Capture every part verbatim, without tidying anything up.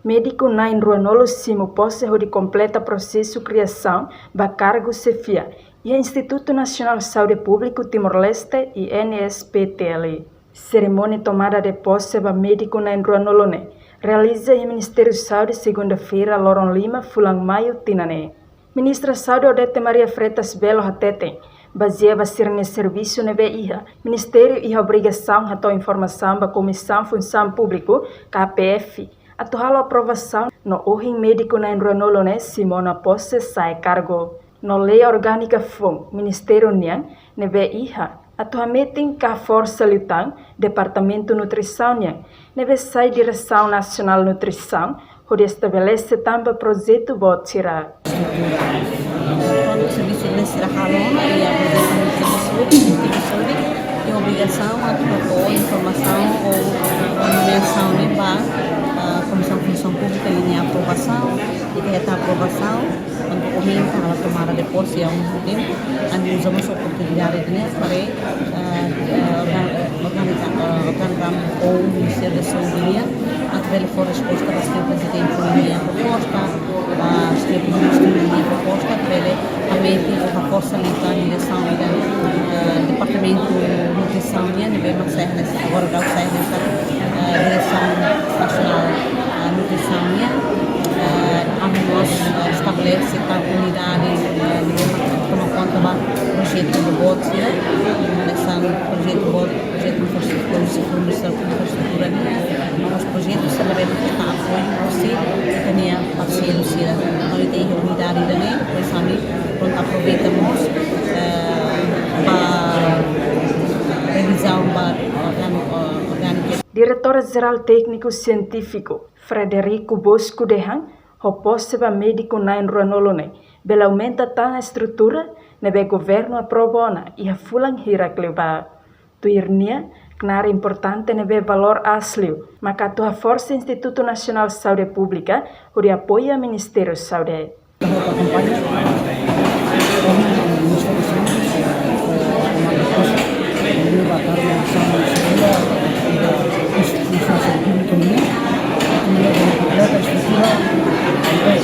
Médiku na'in-ruanulu simu pose hodi kompleta prosesu kriasaun ba kargu xefia iha Institutu Nasionál Saúde Públiku Timor-Leste, I N S P T L. Serimónia tomada de pose ba médiku na'in-ruanulu ne'e realiza iha Ministériu Saúde, segunda-feira, loron lima fulan Maiu tinan ne'e. Ministra Saúde Odete Maria Freitas Belo hateten, bazeia ba sira-nia servisu ne'ebé iha, Ministériu iha obrigasaun hato'o informasaun ba Komisaun Funsaun Públiku, K P F, atu halo aprovasaun no ohin médiku na'in-ruanulu ne'e simu ona pose sa'e kargu. No lei orgánika foun Ministériu nian ne'ebé iha, atu hametin ka forsa liután Departamentu Nutrisaun nian, ne'ebé sai Diresaun Nasionál Nutrisaun, hodi estabelese tanba projetu boot sira. Kuandu servisu ne'e sira halo ona, iha projetu nutrisaun, nutrisaun, iha obrigasaun atu hato'o informasaun ou nomeasaun ne'e ba, ah, Komisaun Funsaun Públika, nia aprovasaun, ita hetan aprovasaun, kuandu ohin ita halo tomada de pose, ao mesmo tempo ami uza mós oportunidade ne'e para, ah, ah, organ-, ah, organiza-, ah, organograma ho Ministériu Saúde nian, atu bele fó resposta ba señór Prezidente nia proposta, ba señór Ministru nia proposta, bele hametin ou reforsa liután diresaun ida, ah, Departamentu Nutrisaun nian, ne'ebé mak sai hanesan, agora daudaun sai hanesan, ah, Diresaun Nasionál, ah, Nutrisaun nian. Ah, ami mós, ah, estabelese tan unidade, ah, ne'ebé mak toma konta ba projetu boot sira, hanesan projetu boot, projetu infraestrutura, infraestrutura nian, no mós projetu sira ne'ebé mak hetan apoiu husi ita-nia parseiru sira. No ita iha unidade ida-ne'e, depois ami prontu aproveita mós, eh, ba revizaun ba orgánu-, orgánika. Diretora Jerál Tékniku Sientífiku, Frederico Bosco dehan, ho pose ba médiku na'in-ruanulu ne'e bele aumenta tan estrutura ne'ebé governu aprova ona iha fulan hirak liubá. Tuir nia, knaar importante ne'ebé valór aas liu maka atu haforsa Institutu Nasionál Saúde Públika hodi apoia Ministériu Saúde. Ita hotu akompaña, Ministériu Saúde, eh, Komando Pos, Komando Batar, Nasionál Saúde, Institutu Nasionál Saúde Públika nian, atu bele kompleta estrutura, eh,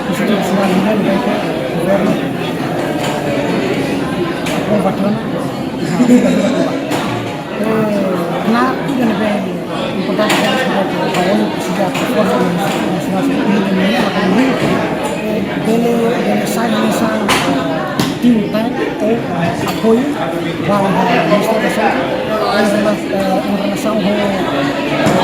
institusionál nian, ne'ebé ke governu aprova tiha ona, eh, knaar ida ne'ebé importante, ba oin presiza reforsa no, no, no, no, no, no, no, bele, bele sai hanesan, eh, think tank ou, eh, apoiu ba, eh, Ministériu Saúde, em rela-, eh, em relasaun ho, eh,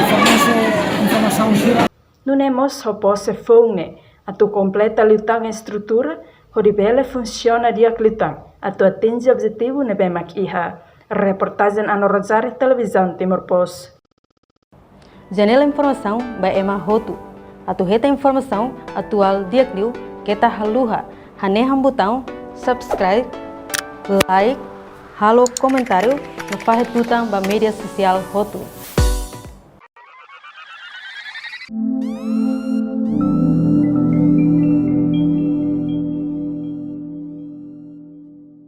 fornese informasaun sira. Nune'e mós ho pose foun ne'e atu kompleta liután estrutura hodi bele funsiona di'ak liután atu atinje objetivu ne'ebé mak iha. Reportajen Ano Rosário, Televizaun Timor Post. Janela informasaun ba ema hotu. Atu hetan informasaun atuál di'ak liu keta haluha hanehan butaun subscribe, like, halo komentáriu no fahe tutan ba média sosiál hotu.